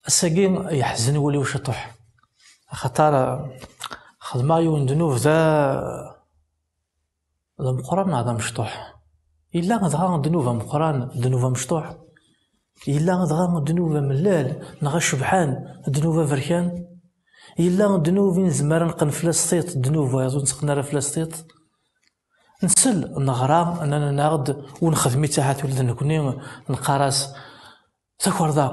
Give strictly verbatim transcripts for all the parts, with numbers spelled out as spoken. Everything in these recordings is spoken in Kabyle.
Ass-agi yeḥzen wul-iw ciṭuḥ, axaṭer xedmeɣ yiwen ddnub d a-, d ameqqran neɣ d amecṭuḥ. Yella dɣa ddnub ameqqran, ddnub amecṭuḥ? Yella dɣa ddnub amellal neɣ acebḥan, ddnub aberkan? Yella ddnub i nezmer ad neqqen fell-as tiṭ, ddnub wayeḍ ur netteqqen ara fell-as tiṭ? Nsell, neɣra, nnan-aɣ-d, ur nexdem-itt ahat ula d nekkni, neqqar-as takerḍa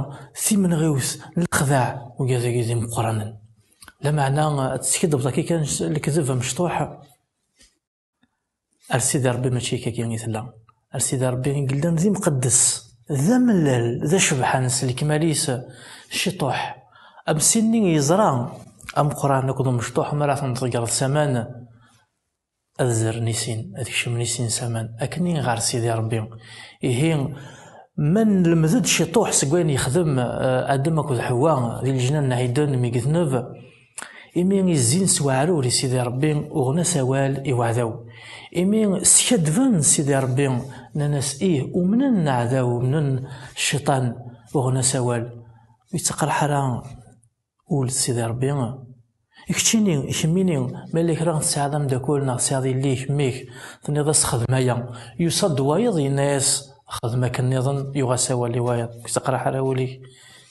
timenɣiwt n lexdaɛ, ugad-agi d imeqqranen. Lameɛna ad teskedbeḍ akka kan lekdeb amecṭuḥ. Ar Sidi Ṛebbi mačči akkagi i tella. Ar Sidi Ṛebbi i yellan d imqeddes, d amellal, d acebḥan s lekmal-is, ciṭuḥ. Am sin-nni yeẓra ameqqran akked umecṭuḥ mi ara ten-tḍeggreḍ s aman, ad zerren i sin, ad kecmen i sin s aman, akken i ɣer Sidi Ṛebbi. Ihi, ma nlemd-d ciṭuḥ seg wayen yexdem, eh, Adem akked Ḥewwa di leǧnan n Ɛiden mi yedneb, imi i zzin s weɛrur i Sidi Ṛebbi, uɣen-as awal i weɛdaw. Imi skadben Sidi Ṛebbi, nnan-as ih, umnen aɛdaw, umnen cciṭan, uɣen-as awal. Ur yettaqraḥ ara ul d Sidi Ṛebbi. I keččini, i kemmini, ma yella kra tesɛiḍ ameddakel neɣ tesɛiḍ yelli-k, mmi-k, tenniḍ-as xdem aya. Yusa-d wayeḍ, yenna-yas xdem akken nniḍen, yuɣ-as awal i wayeḍ. Ur yettaqraḥ ara wul-ik.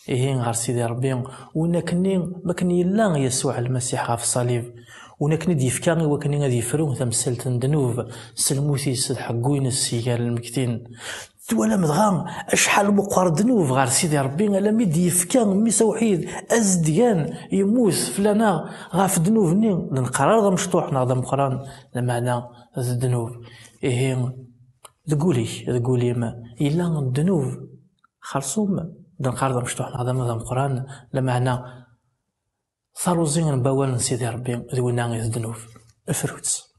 Ihi ɣer Sidi Ṛebbi, win akkenni, makken yella Yasuɛ Lmasiḥ ɣef ṣṣalib, win akken i d-yefka i wakken ad yefru tamsalt n ddnub s lmut-is d ḥeggu-ines gar lmegtin. Twalam dɣa acḥal meqqer ddnub ɣer Sidi Ṛebbi, alammi d-yefka mmi-s awḥid azedgan yemmut fell-aneɣ ɣef ddnub-nni, d neqqar ara d amecṭuḥ neɣ d ameqqran, lameɛna d ddnub. Ihi, deg wul-ik, deg wul-im, yella ddnub xerṣum, d neqqar d amecṭuḥ neɣ d am-, d ameqqran, lameɛna taruẓi n wawal n Sidi Ṛebbi d winna i d ddnub. Fru-tt.